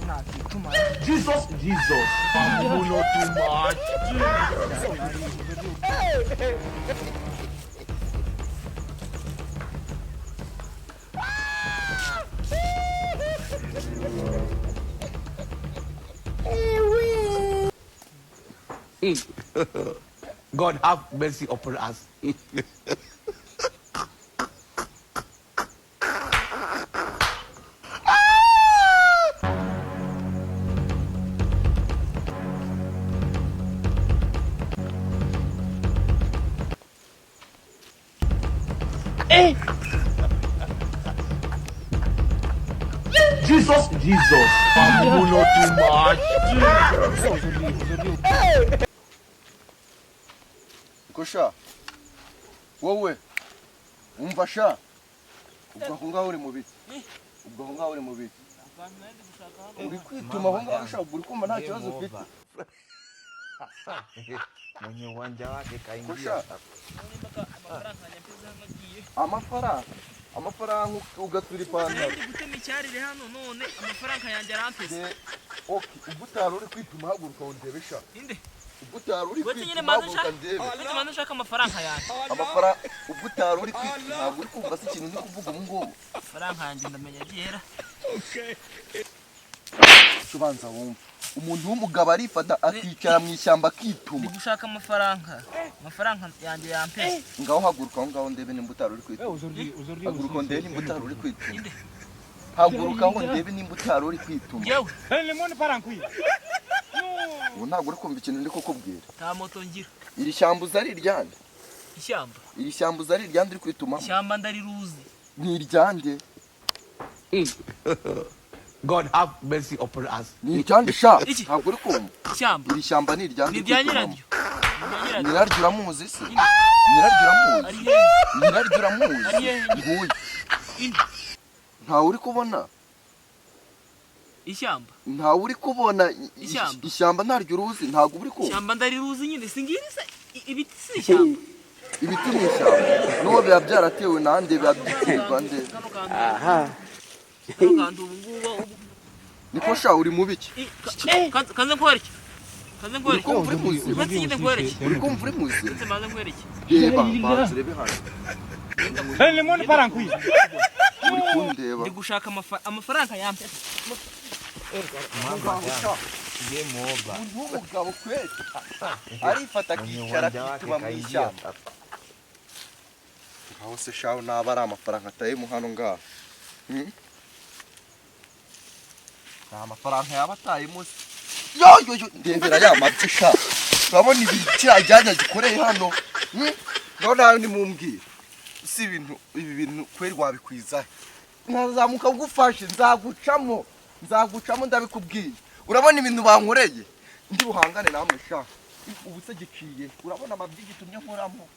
Nakituma. Jesus, Jesus. Mumu not too much. God have mercy upon us. Jesus, Jesus. Mumu not too much. Ko sha, wowe umva sha, ubwo aho ngaho uri mu biki? Ubwo aho ngaho uri mu biki? Uri kwituma aho ngaho sha? Ubwo uri kumva nta kibazo ufite? Mwenye uwanja wake Ko kaingia. sha, amafaranga, amafaranga ugatura ipantaro. Ndi gutema icyarire hano none amafaranga yanjye arampese. Okay, ubwo utari uri kwituma, haguruka ngo ndebe sha. Inde? Ubwo utari uri Uretse nyine kwituma, manza haguruka nshaka ndebe. Uretse manza nshaka amafaranga yanjye. Amafaranga, ubwo utari uri kwituma, ntabwo uri kumva se ikintu ndi kuvuga ubu ngubu? Amafaranga yanjye ndamenya agihera. Ubanza wumva, umuntu w'umugabo arifata akicara mu ishyamba akituma? Ndi gushaka amafaranga, amafaranga yanjye yampese. Ngaho haguruka aho ngaho ndebe nimba utari uri kwituma. Haguruka ndebe nimba utari uri kwituma. Inde? Haguruka aho ndebe nimba utari uri kwituma. Yewe. Ubu ntabwo uri kumva ikintu ndi kukubwira? Nta moto ngira. Iri shyamba uza ari iryande? Ishyamba? Iri shyamba uza ari iryande uri kwitumamo? Ishyamba ndariruzi. Ni iryande? God have mercy upon us. Ni iryande sha? Iki? Ntabwo uri kumva? Ishyamba Iri shyamba ni iryande ni uri irya kwitumamo? nyiraryo. Ni irya nyiraryo. Nyiraryo uramuzi se? Nyiraryo uramuzi? Ari hehe? Nyiraryo uramuzi? Ari hehe? Nguyu. Inde? Ntawe uri kubona? Ishyamba. Ntawe uri kubona? Ishyamba. Ishyamba ntaryo uruzi? Ntabwo uri kumva? Ishyamba ndariruzi nyine, singiri se ibiti si ishyamba? Ibiti ni ishyamba n'uwo biba byaratewe nande, biba biterwa nde? Kano kantu, kano kantu ubu ngubu Niko sha, uri mu biki? Kanze nkwereke, kanze Uri nkwereke. kumva uri muzima? Uretse nyine nkwereke. Uri kumva uri muzima? Uretse manze nkwereke. Reba, banza urebe hano. Uri kundeba? Ndi gushaka amafaranga yampese. Game over. Umuntu w'umugabo kweli arifata Mwenye akicara uwanja wake akituma mu kaingia. ishyamba. Ngaho se shaho, naba ari amafaranga atayemo hano ngaho? Hmm? Nta mafaranga yaba atayemo se? Yo yo yo, ndebera ya mabyi sha! Urabona ibi kiriya jyanya gikoreye hano? Hmm? Ngaho nawe nimumbwire, si ibintu ibi bintu kweli wabikwiza he? Nkazamuka gufashe, nzagucamo, nzagucamo, ndabikubwiye. Urabona ibintu bankoreye, ndi buhangane namwe sha. Ubu se giciye? Urabona amabyi gitumye nkoramo?